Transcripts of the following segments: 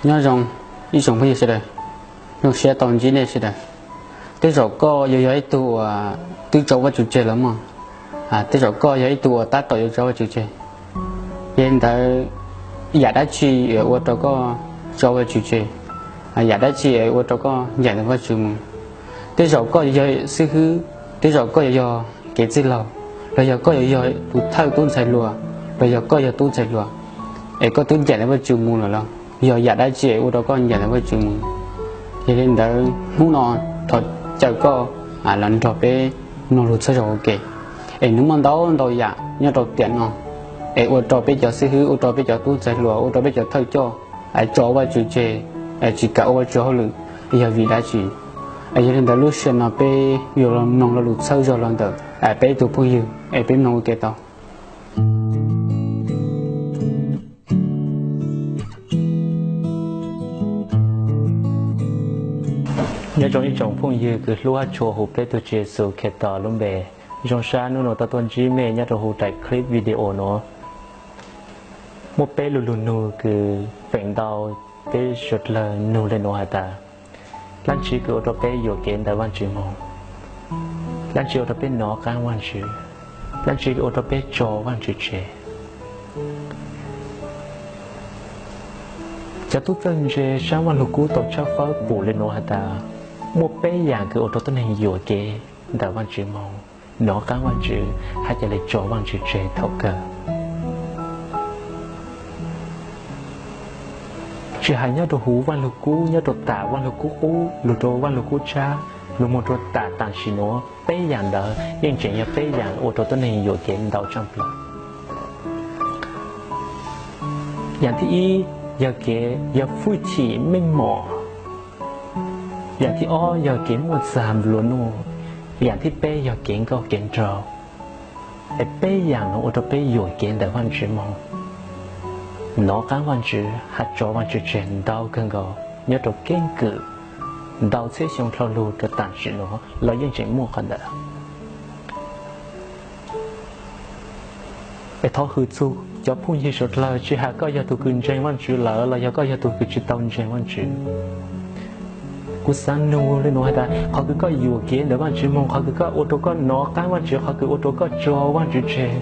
Nyob zoo ib tsoom phooj ywg sawv daws, zoo siab tau ntsib nej sawv daws. Tej zaum koj yuav yog ib tug uas twb tso Vajtswv tseg los mog, tej zaum koj yog ib tug uas tab tom yuav tso Vajtswv tseg. Yog li ntawd, yam dab tsi ua rau koj tso Vajtswv tseg? Yam dab tsi ua rau koj ncaim ntawm Vajtswv mus? Tej zaum koj yuav yog xib hwb, tej zaum koj yuav yog kev txwj laug, los yog koj yuav yog tus thawj tub ntxhais hluas, los yog koj yog tub ntxhais hluas, es koj twb ncaim ntawm Vajtswv mus lawm los? Yog yam dab tsi ua rau koj ncaim ntawm Vajtswv mus? Yog li ntawd hnub no thov caw koj los nrog peb mloog lus txhawb zog ua ke, es nws muaj ntau ntau yam nyob rau tiam no es ua rau peb cov xib hwb, ua rau peb cov tub ntxhais hluas, ua rau peb cov thawj coj tso Vajtswv tseg, tsis kam ua Vajtswv hauj lwm, yog vim dab tsi? Yog li ntawd lub sij hawm no peb yuav los mloog lo lus txhawb zog los ntawm peb ib tug phooj ywg, es peb mloog ua ke tau. Nyob zoo ib tsoom phooj ywg kws hlub thiab tshua hu peb tug Tswv Yexus Khetos lub npe. Zoo sab hnub no tau tuaj ntsib mej nyob rau huv daim clip video no. Muaj peb lo lus nug kws feem ntau peb suav dlawg nug le nuav has tas, dlaab tsi kws ua rau peb yuam kev ntawm Vaajtswv moog? Dlaab tsi ua rau peb nov qaab Vaajtswv? Dlaab tsi ua rau peb tso Vaajtswv tseg? Cov tub txawj ntse saab Vaaj Lug Kub tau tshawb fawb pum le nuav has tas, muaj peb yaam kws ua rau tuab neeg yuam kev ntawm Vaajtswv moog, nov qaab Vaajtswv hab ca le tso Vaajtswv tseg thaum kawg. Tsi has nyob rau huv Vaaj Lug Kub, nyob rau tam Vaaj Lug Kub qub, lug rau Vaaj Lug Kub tsab, lug moog rau tam taam sim nuav, peb yaam ntawd yeej tseem yog peb yaam ua rau tuab neeg yuam kev ntau tshaj plawg. Yaam thib ib yog kev yog fwj chim meej mom. Yaam thib ob yog kev muaj txag nplua nuj. Yaam thib peb yog kev nkauj kev nraug. Es peb yaam nuav ua rau peb yuam kev ntawm Vaajtswv moog, nov qaab Vaajtswv hab tso Vaajtswv tseg ntau kawg nkaus nyob rau keeb kwm ntau txhiab xyoo dlhau lug rau taam sim nuav los yeej tseem muaj qhov ntawd. Es thov hwm txug cov phooj ywg suav dlawg, tsi has koj yog tug kws ntseeg Vaajtswv lawm los yog koj yog tug kws tsi tau ntseeg Vaajtswv, kuv xaav nug le nuav has tas, qhov kws koj yuam kev ntawm Vaajtswv moog, qhov kws koj ua rau koj nov qaab Vaajtswv, qhov kws ua rau koj tso Vaajtswv tseg,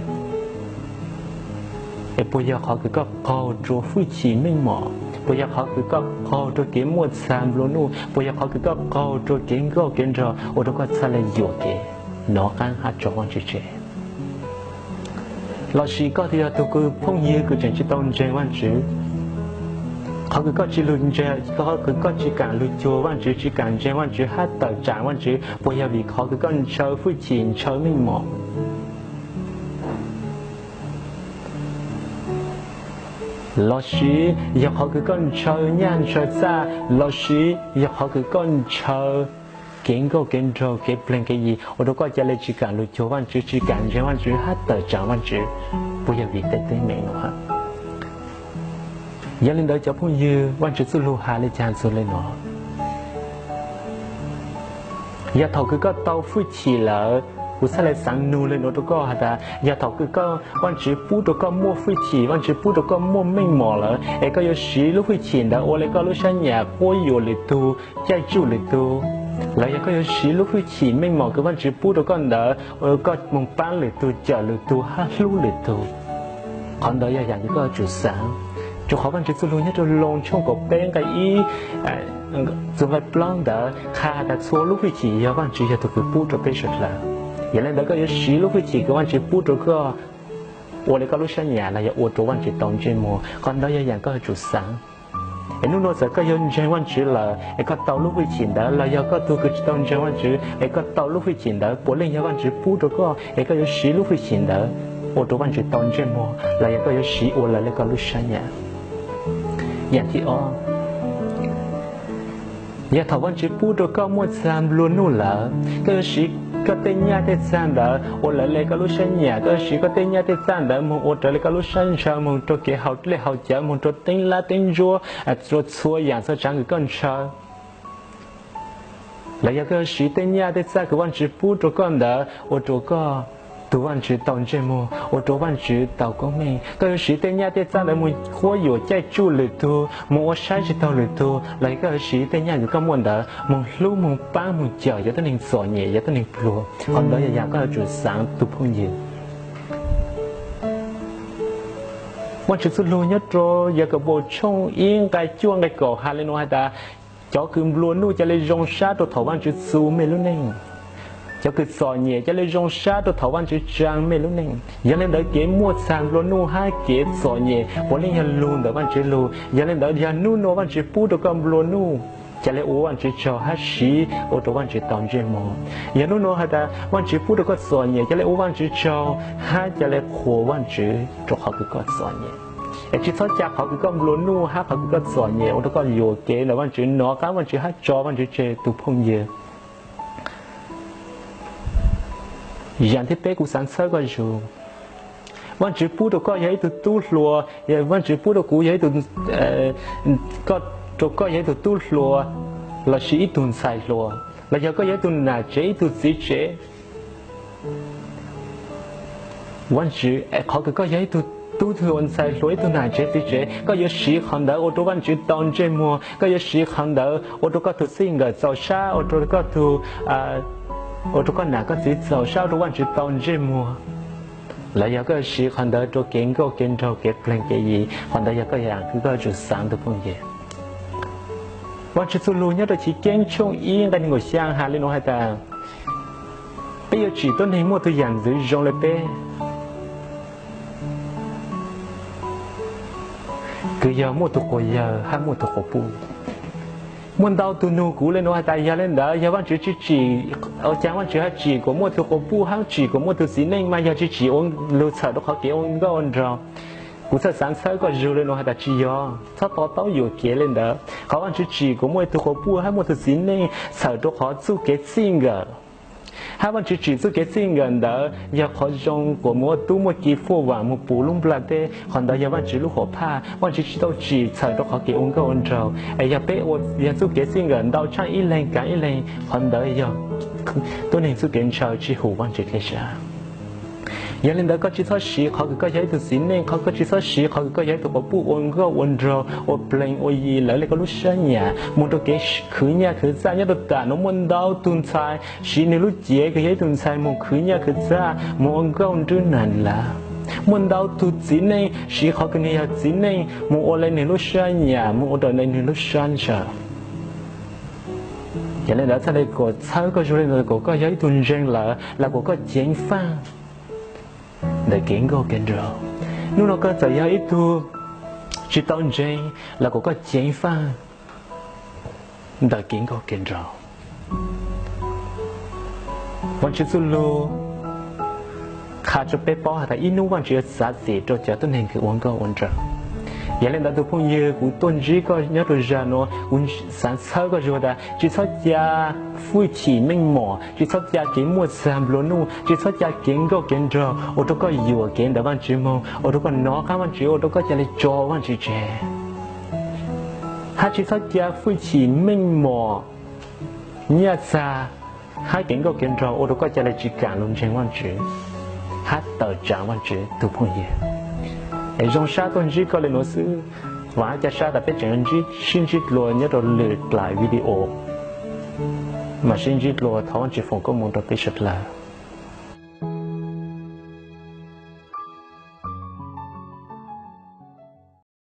es puas yog qhov kws koj qaug rua fwj chim meej mom? Puas yog qhov kws koj qaug rua kev muaj txag nplua nuj? Puas yog qhov kws koj qaug rua kev nkauj kev nraug ua rau koj txhaj le yuam kev, nov qaab hab tso Vaajtswv tseg? Lossis koj yog tug kws phooj ywg kws tseem tsi tau ntseeg Vaajtswv, qhov kws koj tsi lug ntseeg, qhov kws koj tsi kaam lug cuag Vaajtswv, tsi kaam ntseeg Vaajtswv hab tawm tsaam Vaajtswv, puas yog vim qhov kws koj ntshaw fwj chim, ntshaw meej mom? Lossis yog qhov kws koj ntshaw nyaj ntshaw txaj, lossis yog qhov kws koj ntshaw kev nkauj kev nraug, kev pleg kev yig ua rau koj ca le tsi kaam lug cuag Vaajtswv, tsi kaam ntseeg Vaajtswv hab tawm tsaam Vaajtswv, puas yog vim tej teeb meem nuav? Yog le ntawd cov phooj ywg, Vaajtswv txuj lug has le caag txug le nuav? Yog thaum kws koj tau fwj chim lawm, kuv txhaj le xaav nug le nuav rau koj has tas, yog thaum kws koj, Vaajtswv pub rau koj muaj fwj chim, Vaajtswv pub rau koj muaj meej mom lawm, es koj yuav siv lub fwj chim ntawd ua le koj lub sab nyam quab yuam lwm tug, caij tsuj lwm tug, los yog koj yuav siv lub fwj chim meej mom kws Vaajtswv pub rau koj ntawd ua koj moog paab lwm tug, cawm lwm tug hab hlub lwm tug? Qhov ntawd yog yaam kws koj yuav tsum xaav. Rua qhov Vaajtswv txuj lug nyob rau Loos tshooj kaum peb nqai ib txug nqai plaub ntawd qha has tas txhua lub fwj chim yog Vaajtswv yog tug kws pub rau peb suav dlawg. Yog le ntawd koj yuav siv lub fwj chim kws Vaajtswv pub rau koj ua le koj lub sab nyam los yog ua rau Vaajtswv tau ntsej muag, qhov ntawd yog yaam koj yuav tsum xaav. Es nub nua txawm koj yog ntseeg Vaajtswv lawm es koj tau lub fwj chim ntawd, los yog koj tug kws tsi tau ntseeg Vaajtswv es koj tau lub fwj chim ntawd, puav leej yog Vaajtswv pub rau koj es koj yuav siv lub fwj chim ntawd ua rau Vaajtswv tau ntsej muag los yog koj yuav siv ua lawv le koj lub sab nyam. Yaam thib ob, yog thaum Vaajtswv pub rau koj muaj txag nplua nuj lawm, koj yuav siv koj tej nyaj tej txag ntawd ua lawv le koj lub sab nyam, koj yuav siv koj tej nyaj tej txag ntawd moog ua raws le koj lub sab ntshaw, moog rua kev haus dlej haus cawv, moog rua teeb lab teeb ntsuab, rua txhua yaam txhua tsaav kws koj ntshaw, los yog koj yuav siv tej nyaj tej txag kws Vaajtswv pub rau koj ntawd ua rua koj tus Vajtswv tau ntsej muag, ua rau Vajtswv tau koob meej. Koj yuav siv tej nyaj tej txag ntawd mus quab yuam caij tsuj lwm tug, mus ua saib tsis taug lwm tug, los yog koj yuav siv tej nyaj uas koj muaj ntawd mus hlub mus paab mus cawm cov tuab neeg txom nyem, cov tuab neeg pluag. Qhov ntawd yog yam koj yuav tsum xaav tus phooj ywg. Vaajtswv txuj lug nyob rau Yakaunpaus tshooj ib nqai cuaj nqai kaum has le nuav has tas, cov kws nplua nuj ca le zoo sab rau thaum Vaajtswv txum mej lub neej. Cov kws txom nyem ca le zoo sab rau thaum Vaajtswv tsaa mej lub neej. Yog le ntawd kev muaj txag nplua nuj hab kev txom nyem puav leej yog lug ntawm Vaajtswv lug. Yog le ntawd yog nub nua Vaajtswv pub rau koj nplua nuj, ca le ua Vaajtswv tsaug hab siv ua rau Vaajtswv tau ntsej muag. Yog nub nua has tas Vaajtswv pub rau koj txom nyem, ca le ua Vaajtswv tsaug hab ca le qhuas Vaajtswv rau qhov kws koj txom nyem. Es tsi txhob ca qhov kws koj nplua nuj hab qhov kws koj txom nyem ua rau koj yuam kev ntawm Vaajtswv, nov qaab Vaajtswv hab tso Vaajtswv tseg tus phooj ywg. Yaam thib peb kuv xaav txhawb koj zug, Vaajtswv pub rau koj yog ib tug tub hluas, Vaajtswv pub rau kuv yog ib tug, rau koj yog ib tug tub hluas lossis ib tug ntxhais hluas, los yog koj yog ib tug nam tsev ib tug txiv tsev. Vaajtswv, qhov kws koj yog ib tug tub tug ntxhais hluas ib tug nam tsev txiv tsev, koj yuav siv qhov ntawd ua rau Vaajtswv tau ntsej muag, koj yuav siv qhov ntawd ua rau koj tug txij nkawm txaus sab, ua rau koj tug, ua rau koj nam koj txiv txaus sab, ua rau Vaajtswv tau ntsej muag. Los yog koj yuav siv qhov ntawd rau kev nkauj kev nraug kev pleeg kev yi, qhov ntawd yog koj yaam kws koj yuav tsum xaav tus phooj ywg. Vaajtswv txuj lug nyob rau Chiv Keeb tshooj ib nqai neeg nkaum xyaa has le nuav has tas, peb yuav tsim tuab neeg muaj tug yaam ntxwv zoo le peb, kws yog muaj tug quas yawg hab muaj tug quas puj. Muaj ntau tug nug kuv le nuav has tas, yog le ntawd yog Vaajtswv tsi tsim, ua caag Vaajtswv hab tsim kuas muaj tug quas puj hab tsim kuas muaj tug txiv neej mas yog tsi tsim ua lug txhawm rau qhov kev ua nkauj ua nraug? Kuv txhawj xaav txhawb koj zug le nuav has tas tsi yog, txhob to taub yuam kev le ntawd. Qhov Vaajtswv tsim kuas muaj tug quas puj hab muaj tug txiv neej txhawm rau qhov txuj kev txij nkawm. Hab Vaajtswv tsim txuj kev txij nkawm ntawd yog qhov zoo kuas muaj tub muaj ki fuaj vaam moog puv lub nplaj teb. Qhov ntawd yog Vaajtswv lub huam phaj. Vaajtswv tsi tau tsim txhawm rau qhov kev ua nkauj ua nraug. Es yog peb ua, yog txuj kev txij nkawm ntau tshaaj ib leeg kaav ib leeg, qhov ntawd yog tuab neeg txuj kev ntshaw tsi hum Vaajtswv teb sab. Yog le ntawd koj tsi txhob siv qhov kws koj yog ib tug txiv neej, qhov koj tsi txhob siv qhov kws koj yog ib tug quas puj ua nkauj ua nraug, ua pleeg ua yi lawv le koj lub sab nyam moog rau kev khwv nyaj khwv txaj. Nyob rau taam nuav muaj ntau tug ntxhais siv nwg lub cev kws yog ib tug ntxhais moog khwv nyaj khwv txaj, moog ua nkauj nrwb nag lawm. Muaj ntau tug txiv neej siv qhov kws nwg yog txiv neej moog ua le nwg lub sab nyam, moog ua rau le nwg lub sab ntshaw. Yog le ntawd txhaj le kuas txhawb koj zug le ntawd kuas koj yog ib tug ntseeg lawm los kuas koj ceev faj ntawm kev nkauj kev nraug. Nub nua koj txawm yog ib tug tsi tau ntseeg los kuas koj ceev faj ntawm kev nkauj kev nraug. Vaajtswv txuj lug qha rau peb paub has tas ib nub Vaajtswv yuav txav txim rau cov tuab neeg kws ua nkauj ua nraug. Yog le ntawd tus phooj ywg, kuv tuaj ntsib koj nyob rau zag nuav, kuv xaav txhawb koj zug tas tsi txhob ca fwj chim meej mom, tsi txhob ca kev muaj txag nplua nuj, tsi txhob ca kev nkauj kev nraug ua rau koj yuam kev ntawm Vaajtswv moog, ua rau koj nov qaab Vaajtswv, ua rau koj ca le tso Vaajtswv tseg. Hab tsi txhob ca fwj chim meej mom, nyaj txag, hab kev nkauj kev nraug ua rau koj ca le tsi kaam lug ntseeg Vaajtswv hab tawm tsaav Vaajtswv tus phooj ywg. Es zoo sab tuaj ntsib koj le nuav xwb, vaam hab ca sab tas peb tseem ntsib, sib ntsib dlua nyob rau lwm dlaim video. Maam sib ntsib dlua, thov Vaajtswv foom koob moov rau peb suav dlawg.